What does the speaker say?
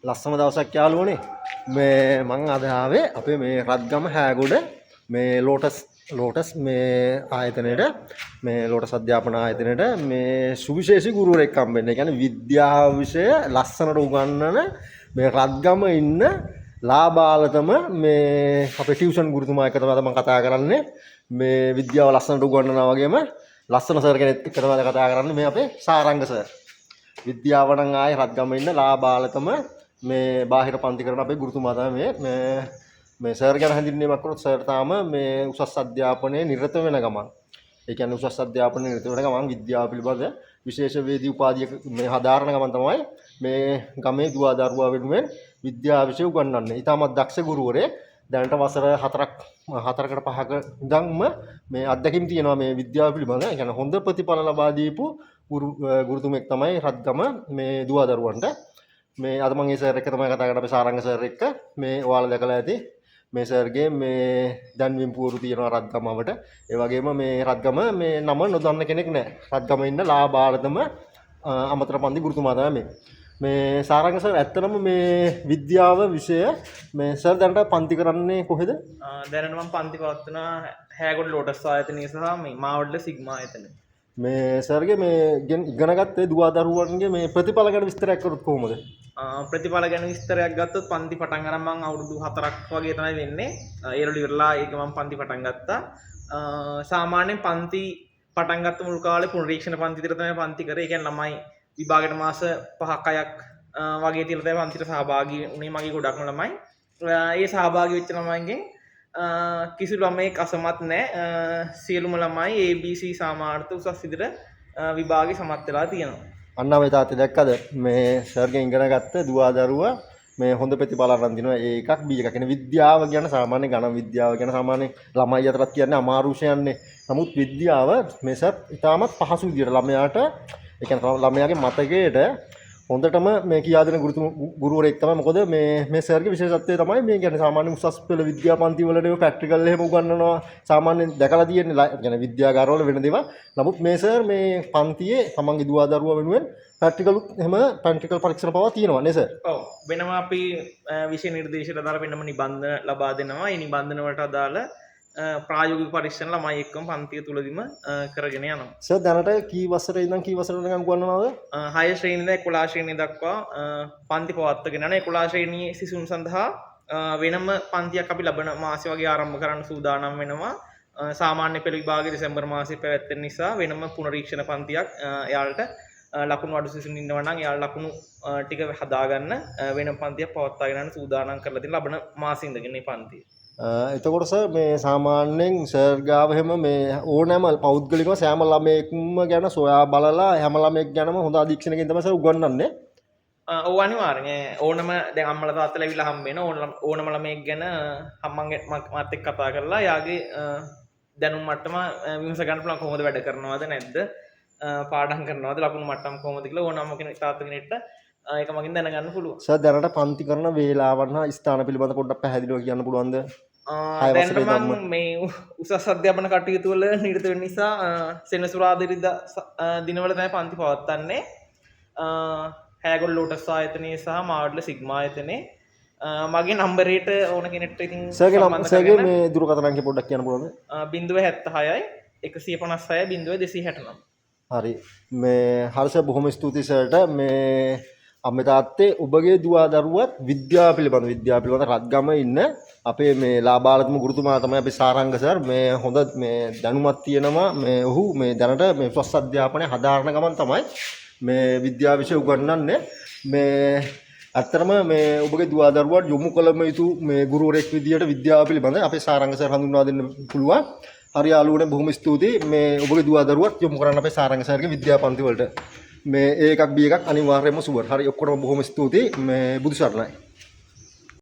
ලස්සන දවසක් යාළුවනේ. මේ මං අද ආවේ අපේ මේ රත්ගම හෑගොඩ මේ ලෝටස් ලෝටස් මේ ආයතනයට, මේ ලෝටස් අධ්‍යාපන ආයතනයට මේ සුවිශේෂී ගුරුවරයෙක් හම්බෙන්න. ඒ කියන්නේ විද්‍යාව විෂය ලස්සනට උගන්වන මේ රත්ගම ඉන්න ලාබාලතම මේ අපේ ටියුෂන් ගුරුතුමා එක්ක තමයි මම කතා කරන්නේ. මේ විද්‍යාව ලස්සනට උගන්වනවා වගේම ලස්සන සර් කෙනෙක් එක්ක තමයි කතා කරන්නේ, මේ අපේ සාරංග සර්. විද්‍යාව නම් ආයේ රත්ගම ඉන්න ලාබාලතම මේ බාහිර පන්ති කරන අපේ ගුරුතුමා තමයි මේ. මේ මේ සර් ගැන හැඳින්වීමක් කරොත්, සර් තාම මේ උසස් අධ්‍යාපනයේ නිරත වෙන ගමන්, ඒ කියන්නේ උසස් අධ්‍යාපනයේ නිරත වෙන ගමන් විද්‍යාව පිළිබඳ විශේෂ වේදී උපාධියක මේ හදාරන ගමන් තමයි මේ ගමේ දුවා දරුවා වෙනුවෙන් විද්‍යාව විෂය උගන්වන්නේ. ඉතාමත් දක්ෂ ගුරුවරයෙක්. දැනට වසර 4ක් 4කට 5ක ඉඳන්ම මේ අත්දැකීම් තියෙනවා මේ විද්‍යාව පිළිබඳ. ඒ කියන්නේ හොඳ ප්‍රතිඵල ලබා දීපු ගුරුතුමෙක් තමයි රත්ගම මේ දුවා දරුවන්ට. මේ අද මම ඒ සර් එක්ක තමයි කතා කරන්නේ, අපේ සාරංග සර් එක්ක. මේ ඔයාලා දැකලා ඇති මේ සර්ගේ මේ දැන්වීම් පුවරු තියෙනවා රත්ගමවට. ඒ වගේම මේ රත්ගම මේ නම නොදන්න කෙනෙක් නෑ. රත්ගම ඉන්න ලාබාලතම අමතර පන්ති ගුරුතුමා තමයි මේ. මේ සාරංග සර්, ඇත්තටම මේ විද්‍යාව විෂය මේ සර් දැනට පන්ති කරන්නේ කොහෙද? දැනට මම පන්ති පවත්වනවා හෑගොඩ ලෝටස් ආයතනය සහ මේ මාවඩල සිග්මා ආයතනය. මේ සර්ගේ මේ ඉගෙනගත්තේ දුවා දරුවන්ගේ මේ ප්‍රතිඵල ගැන විස්තරයක් කරොත් කොහොමද? ප්‍රතිඵල ගැන විස්තරයක් ගත්තොත්, පන්ති පටන් අරන් මං අවුරුදු 4ක් වගේ තමයි වෙන්නේ. ඒ වල ඉවරලා ඒක මං පන්ති පටන් ගත්තා. සාමාන්‍යයෙන් පන්ති පටන් ගත්ත මුල් කාලේ පුනරීක්ෂණ පන්ති විතර තමයි පන්ති කරේ. ඒ කියන්නේ ළමයි විභාගයට මාස 5ක් 6ක් වගේ තියලා තමයි පන්තිට සහභාගී වුණේ මගේ ගොඩක්ම ළමයි. ඒ සහභාගී වෙච්ච ළමයින්ගෙන් කිසි ළමයෙක් අසමත් නෑ. සියලුම ළමයි ABC සාමාර්ථ උසස් විදිහට විභාගේ සමත් වෙලා තියෙනවා. අන්න මේ තාත්තේ දැක්කද, මේ සර්ගෙන් ඉගෙන ගත්ත දුවා දරුවා මේ හොඳ ප්‍රතිඵල අරන් තිනවා, A එකක් B එකක්. කියන්නේ විද්‍යාව ගැන සාමාන්‍ය ගණන් විද්‍යාව ගැන සාමාන්‍ය ළමයි අතරත් කියන්නේ අමාරු විෂයන්නේ. නමුත් විද්‍යාව මේ සර් ඉතාමත් පහසු විදියට ළමයාට, ඒ කියන්නේ ළමයාගේ මතකයට හොඳටම මේ කියා දෙන ගුරුවරයෙක් තමයි. මොකද මේ මේ සර්ගේ විශේෂත්වය තමයි මේ කියන්නේ සාමාන්‍ය උසස් පෙළ විද්‍යා පන්ති වලට ඒවා ප්‍රැක්ටිකල් එහෙම උගන්වනවා. සාමාන්‍යයෙන් දැකලා තියෙන්නේ කියන්නේ විද්‍යාගාරවල වෙන දේවල්. නමුත් මේ සර් මේ පන්තියේ තමන්ගේ දුවා දරුවා වෙනුවෙන් ප්‍රැක්ටිකලුත් එහෙම ප්‍රැක්ටිකල් පරීක්ෂණ පවා තියෙනවා නේ සර්? ඔව්, වෙනම අපි විෂය නිර්දේශයට අදාළ වෙනම නිබන්ධන ලබා දෙනවා. ඒ නිබන්ධන වලට අදාළ ප්‍රායෝගික පරීක්ෂණ ළමයි එක්කම පන්තිය තුලදීම කරගෙන යනවා. සර් දැනට කී වසරේ ඉඳන් කී වසරට වෙනකන් උගන්වනවද? 6 ශ්‍රේණිය ඉඳන් 11 ශ්‍රේණිය දක්වා පන්ති පවත්වාගෙන යනවා. 11 ශ්‍රේණියේ සිසුන් සඳහා වෙනම පන්තියක් අපි ලබන මාසෙ වගේ ආරම්භ කරන්න සූදානම් වෙනවා. සාමාන්‍ය පෙළ විභාගය දෙසැම්බර් මාසෙ පැවැත්වෙන නිසා වෙනම පුනරීක්ෂණ පන්තියක් එයාලට ලකුණු අඩු සිසුන් ඉන්නවා නම් එයාලා ලකුණු ටික හදාගන්න වෙනම පන්තියක් පවත්වාගෙන යන්න සූදානම් කරලා තියෙන ලබන මාසෙ ඉඳගෙන මේ පන්තිය. එතකොට සර්, මේ සාමාන්‍යයෙන් සර් ගාව එහෙම මේ ඕනෑම පෞද්ගලිකව සෑම ළමයෙක්ම ගැන සොයා බලලා හැම ළමයෙක් ගැනම හොඳ අධීක්ෂණයකින් තමයි සර් උගන්වන්නේ. ඔව්, අනිවාර්යෙන්. ඕනම දැන් අම්මලා තාත්තලා ඇවිල්ලා හම්බ වෙන ඕනම ළමයෙක් ගැන අම්මන්ගේ මාත් එක්ක කතා කරලා යාගේ දැනුම් මට්ටම විමස ගන්න පුළුවන්, කොහොමද වැඩ කරනවද නැද්ද, පාඩම් කරනවද, ලකුණු මට්ටම් කොහොමද කියලා ඕනම කෙනෙක් තාත්තා කෙනෙක්ට ඒක මගින් දැනගන්න පුළුවන්. සර්, දැනට පන්ති කරන වේලාවන් හා ස්ථාන පිළිබඳ පොඩ්ඩක් පැහැදිලිව කියන්න පුළුවන්ද? 6 දැනට වසරේ මං ඉඳන්ම. මේ උසස් අධ්‍යාපන කටයුතු වල නිරත වෙන නිසා සෙනසුරාදා ඉරිදා දිනවල තමයි පන්ති පවත්වන්නේ. හෑගොඩ ලෝටස් ආයතනයේ සහ මාවඩල සිග්මා ආයතනයේ. මගේ නම්බරේට ඕන කෙනෙක්ට ඉතින් සර්ගේ නම් සම්බන්ධ සර්ගේ කරගෙන මේ දුරකථන අංකය පොඩ්ඩක් කියන්න පුළුවන්ද? 076යි 156 0269. හරි, මේ හරි සර්, බොහොම ස්තුතියි සර්ට. මේ අම්මේ තාත්තේ, ඔබගේ දුවා දරුවත් විද්‍යාව පිළිබඳ රත්ගම ඉන්න අපේ මේ ලාබාලතම ගුරුතුමා තමයි අපේ සාරංග සර්. මේ හොඳ මේ දැනුමක් තියෙනවා. මේ ඔහු මේ දැනට මේ උසස් අධ්‍යාපනය හදාරන ගමන් තමයි මේ විද්‍යාව විෂය උගන්වන්නේ. මේ ඇත්තටම මේ ඔබගේ දුවා දරුවාට යොමු කළම යුතු මේ ගුරුවරයෙක් විදියට විද්‍යාව පිළිබඳ අපේ සාරංග සර් හඳුන්වා දෙන්න පුළුවන්. හරි යාළුවනේ, බොහොම ස්තුතියි. මේ ඔබගේ දුවා දරුවත් යොමු කරන්න අපේ සාරංග සර්ගේ විද්‍යා පන්ති වලට. මේ A එකක් B එකක් අනිවාර්යයෙන්ම සුවර්. හරි, ඔක්කොටම බොහොම ස්තුතියි. මේ බුදු සරණයි.